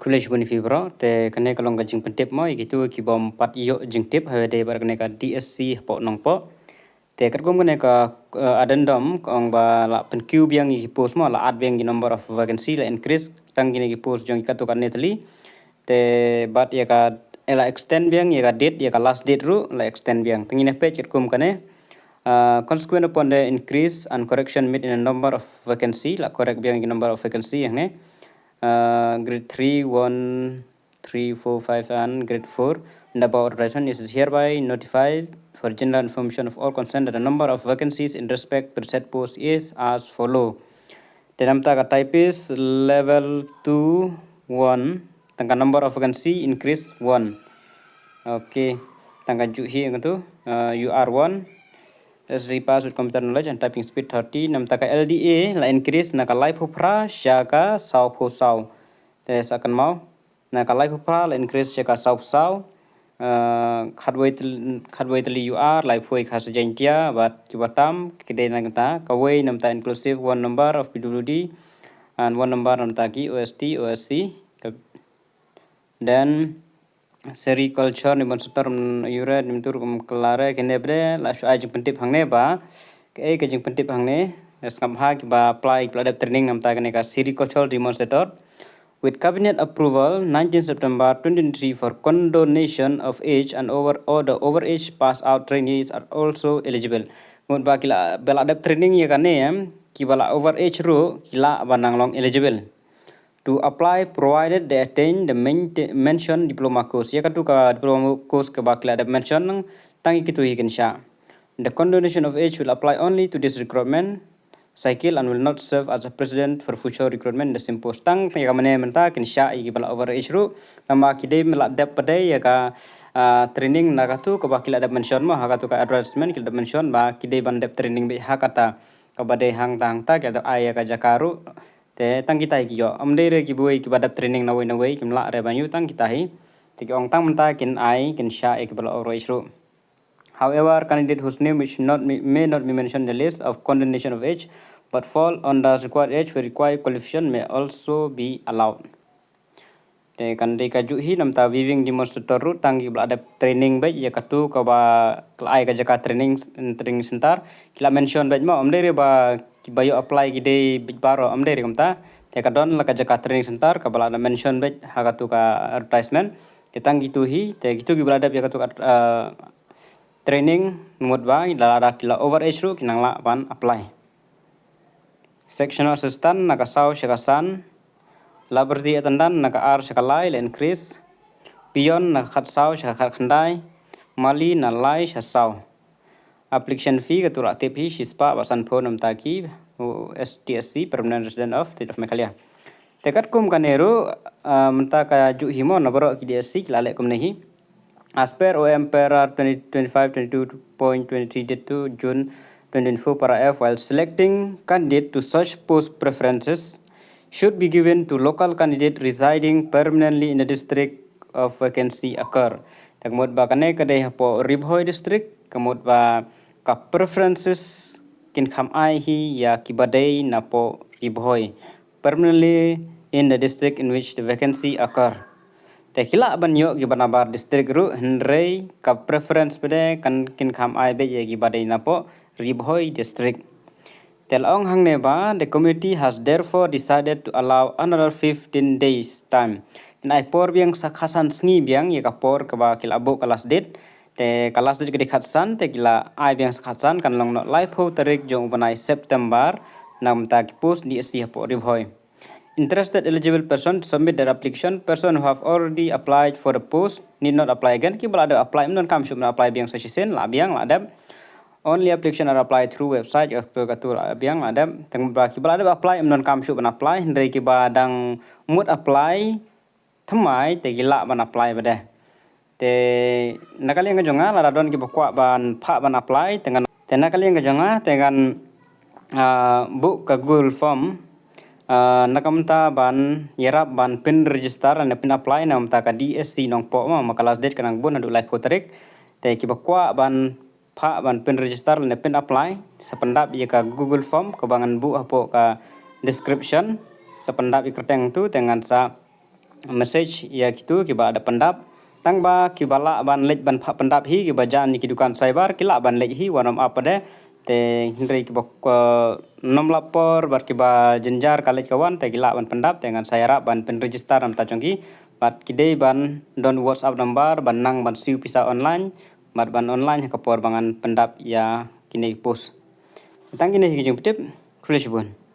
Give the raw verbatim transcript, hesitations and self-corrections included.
Khublei shibun ïa phi baroh, te kane ka long ka jingpyntip mo ïa kito ki bym pat ïoh jingtip ha kaba ïadei bad kane ka D S C hapoh Nongpoh. Te katkum kane ka, eh, addendum ka ong ba la pynkiew biang ïa ki post mo, la add biang ïa ki number of vacancy, la increase tang kine ki post jong ki katto katne tylli. Te bad ïa ka, eh, la extend biang ïa ka date, ïa ka last date ruh la extend biang. Te ngin ïa peit katkum kane, uh, consequent upon the increase and correction made in a number of vacancy, la correct biang ïa ki number of vacancy hangne. Uh, grade three, one, three, four, five and grade four. The above advertisement is hereby notified for general information of all concerned that the number of vacancies in respect to the said post is as follow. Te namta ka typist level two, one, tang ka number of vacancy increase one. Okay. Tang ka juhi nga tu, uh, U R one. As we pass with computer knowledge and typing speed thirty, namta ka L D A la increase na ka laiphew phra sha ka sawphew saw. Te sa kynmaw, na ka laiphew phra la increase sha ka sawphew saw. Uh, khatwei tyl-, khatwei tylli U R, laiphew ka sa Jaiñtia, bad kiba tam ki dei na kata kawei namta inclusive one number of P W D and one number namta ki O S T, O S C. Ka-, then sericulture ni ban setor yure ni tur kum kelare kene bre la shu ai jingpyntip hangne ba. Kaei ka jingpyntip hangne, sngap ha kiba apply kiba la dep training namta kane ka sericulture demonstrator. With cabinet approval, nineteen September twenty twenty-three for condonation of age and over or the overage pass out trainees are also eligible. Mut ba ki la, ba la dep training ïa kane, em, kiba la overage ruh ki lah ban nang long eligible to apply provided they attain the main-, mentioned diploma course. Ïa katu ka diploma course kaba ki la dep mention nang, tang ïa kitu hi kin shah. The condonation of age will apply only to this recruitment cycle and will not serve as a precedent for future recruitment in the same post. Tang ïa ka mane mynta kin shah ïa kiba la overage ruh. Namar ki dei ba la dep pat ïa ka, ah, training na katu kaba ki la dep mention mo, ha katu ka advertisement ki la dep mention ba ki dei ban dep training beit ha kata kaba dei hangta hangta ki la dep ai ïa ka jaka ruh. Te tang kita hi ki ïoh. Ym dei re kiwei kiba dep training nawei nawei kim lah re ban ïoh, tang kita hi. Te ki ong tang mynta kin ai, kin shah ïa kiba la overage ruh. However, candidate whose name which not may, may not be mentioned in the list of condonation of age but fall under required age where required qualification may also be allowed. Te kan dei ka juhi namta weaving demonstrator ruh tang kiba la dep training beit ïa katu kaba la ai ka jaka training, training center. Ki la mention beit mo, ym dei re ba kiba ïoh apply ki dei beit baroh, ym dei re kumta. Te ka don la ka jaka training center kaba la mention beit ha katu ka advertisement. Te tang kitu hi, te kitu kiba la dep ïa katu ka, ah, training mut ba la lada ki la overage ruh ki nang lah ban apply. Sectional assistant na ka saw sha ka san. Laboratory attendant na ka ar sha ka lai la increase. Peon na ka khatsaw sha ka khatkhyndai. Mali na lai sha saw. Application fee katu la tip hi shispah bad sanphew namta ki, uh, S T S C, permanent resident of State of Meghalaya. Te katkum kane ruh, ah, mynta ka juhi mo na baroh ki D S C ki la leh kumne hi. As per O M Para twenty twenty-five twenty-two point twenty-three date to June twenty twenty-four Para F, while selecting candidate to such post, preferences should be given to local candidate residing permanently in the district of vacancy occur. Te ka mut ba kane ka dei hapoh Ri Bhoi district, ka mut ba ka preferences kin kham ai hi ïa kiba dei napoh Ri Bhoi, permanently in the district in which the vacancy occur. Te ki lah ban ïoh kiba nabar district ruh, hynrei ka preference pat de kan kin kham ai beit ïa kiba dei napoh Ri Bhoi district. Te la ong hangne ba, the committee has therefore decided to allow another fifteen days time. Kin ai por biang sa khatsan sngi biang ïa ka por kaba ki la buh ka last date. Te ka last date ka dei khatsan, te ki la ai biang sa khatsan, kan long noh laiphew tarik jong u bnai September, na ka bynta ki post D S C hapoh Ri Bhoi. Interested eligible person to submit their application. Person who have already applied for the post need not apply again. Kiba la dep apply, ym donkam shuh ban apply biang sa shisien, lah biang, lah dep. Only application are applied through website, ïa katu, katu lah biang, lah dep. Tang ba kiba la dep apply, ym donkam shuh ban apply, hynrei kiba dang mut apply thymmai te ki lah ban apply pat de. Te na ka liang ka jong nga, lada don kiba kwah ban phah ban apply, te ngan, te na ka liang ka jong nga, te ngan, ah, buh ka Google form, ah, na ka bynta ban ïarap ban pyn register lane pyn apply na ka bynta ka D S C Nongpoh mo, ma ka last date ka dang bun haduh laiphew tarik. Te kiba kwah ban phah ban pyn register lane pyn apply, sa pyndap ïa ka Google form kaba ngan buh hapoh ka description, sa pyndap ïa ka kyrteng tu, te ngan sa message ïa kitu kiba da pyndap. Tang ba kiba lah ban leit ban pha-, pyndap hi, kiba jan ïa ki dukan cyber ki lah ban leit hi, wat nym ap pat de. Te hynrei kiba, uh, nym lap por bad kiba jynjar ka leit ka wan, te ki lah ban pyndap, te ngan sa ïarap ban pyn-register na bynta jong ki. Bad ki dei ban don WhatsApp number ban nang ban siew pisa online, bad ban online ha ka por ba ngan pyndap ïa kine ki post. Tang kine hi ki jingpyntip. Khublei shibun.